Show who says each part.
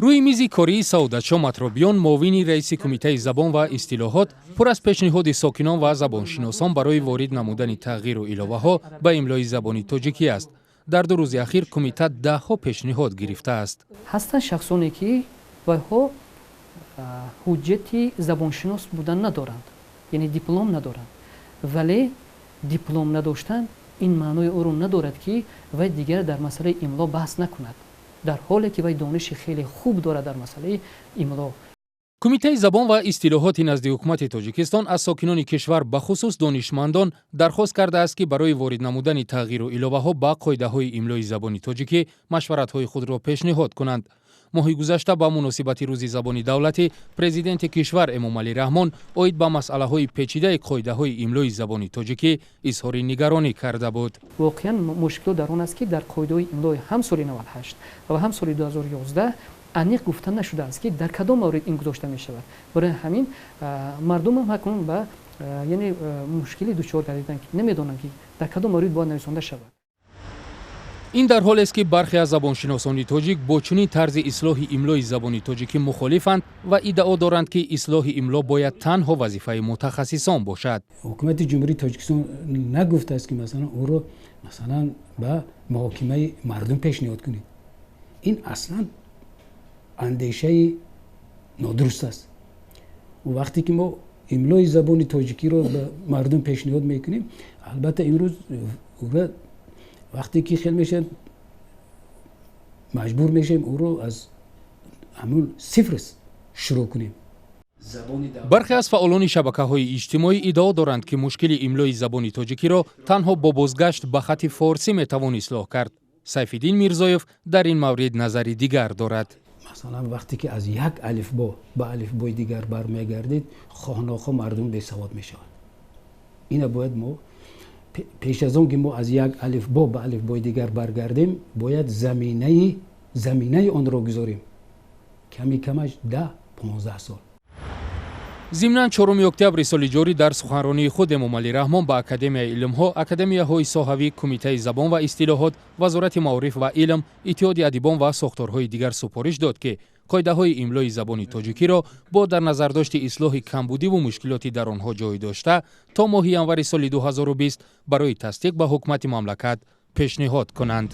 Speaker 1: Рӯи мизи кории Саодатшо Матробиён, муовини раиси Кумитаи забон ва истилоҳот, пур аз пешниҳоди сокинон ва забоншиносон барои ворид намудани тағйиру иловаҳо ба имлои забони тоҷикӣ аст. Дар 2 рӯзи ахир кумита даҳҳо пешниҳод гирифтааст.
Speaker 2: Ҳастанд шахсоне, ки вайҳо ҳуҷҷати забоншинос будан надоранд, яъне диплом надоранд, вале диплом надоштан ин маънои ӯро надорад, ки вай дигар дар масъалаи имло баҳс накунад, дар ҳоле ки вай дониши хеле хуб дорад дар масъалаи имло.
Speaker 1: Кумитаи забон ва истилоҳоти назди ҳукумати Тоҷикистон аз сокинони кишвар, бахусус донишмандон, дархост кардааст, ки барои ворид намудани тағйиру иловаҳо ба қоидаҳои имлои забони тоҷикӣ машваратҳои худро пешниҳод кунанд. Моҳи гузашта ба муносибати Рӯзи забони давлатӣ президенти кишвар Эмомалӣ Раҳмон оид ба масъалаҳои печидаи қоидаҳои имлои забони тоҷикӣ изҳори нигаронӣ карда буд.
Speaker 2: Воқеан, мушкилот дар он аст, ки дар қоидаҳои имлои ҳам соли 98 ва ҳам соли 2011 аниқ гуфта нашудааст, ки дар кадом маврид ин гузошта мешавад. Барои ҳамин мардумам ҳакун ба, яъне, мушкилӣ дучор гардиданд, ки намедонанд, ки дар кадом маврид бояд нависонда шавад.
Speaker 1: Ин дар ҳолест, ки бархе аз забоншиносони тоҷик бо чунин тарзи ислоҳи имлои забони тоҷикӣ мухолифанд ва иддао доранд, ки ислоҳи имло бояд танҳо вазифаи мутахассисон бошад.
Speaker 3: Ҳукумати Ҷумҳурии Тоҷикистон нагуфтааст, ки масалан, ӯро, масалан, ба муҳокимаи мардум пешниҳод кунед. Ин аслан андешаи нодуруст аст. Вақте ки мо имлои забони тоҷикиро ба мардум пешниҳод мекунем, албатта, имрӯз ӯра вақте ки хел мешавад, маҷбур мешавем ӯро аз ҳамун сифр шурӯъ кунем.
Speaker 1: Бархе аз фаъолони шабакаҳои иҷтимоӣ иддао доранд, ки мушкили имлои забони тоҷикиро танҳо бо бозгашт ба хати форсӣ метавон ислоҳ кард. Сайфиддин Мирзоев дар ин маврид назари дигар дорад.
Speaker 3: Масалан, вақте ки аз як алифбо ба алифбои дигар бармегардед, хоҳ нохоҳ мардум бесавод мешавад. Ина бояд мо пеш аз он ки мо аз як алифбо ба алифбои дигар баргардем, бояд заминаи онро гузорем, ками камаш 10-15 сол.
Speaker 1: Зимнан, 4 октябри соли ҷорӣ дар суханронии худ Эмомалӣ Раҳмон ба Академияи илмҳо, академияҳои соҳавӣ, Кумитаи забон ва истилоҳот, Вазорати маориф ва илм, Иттиҳоди адибон ва сохторҳои дигар супориш дод, ки қоидаҳои имлои забони тоҷикиро бо дар назардошти ислоҳи камбудиву мушкилоти дар онҳо ҷой дошта то моҳи январи соли 2020 барои тасдиқ ба ҳукумати мамлакат пешниҳод кунанд.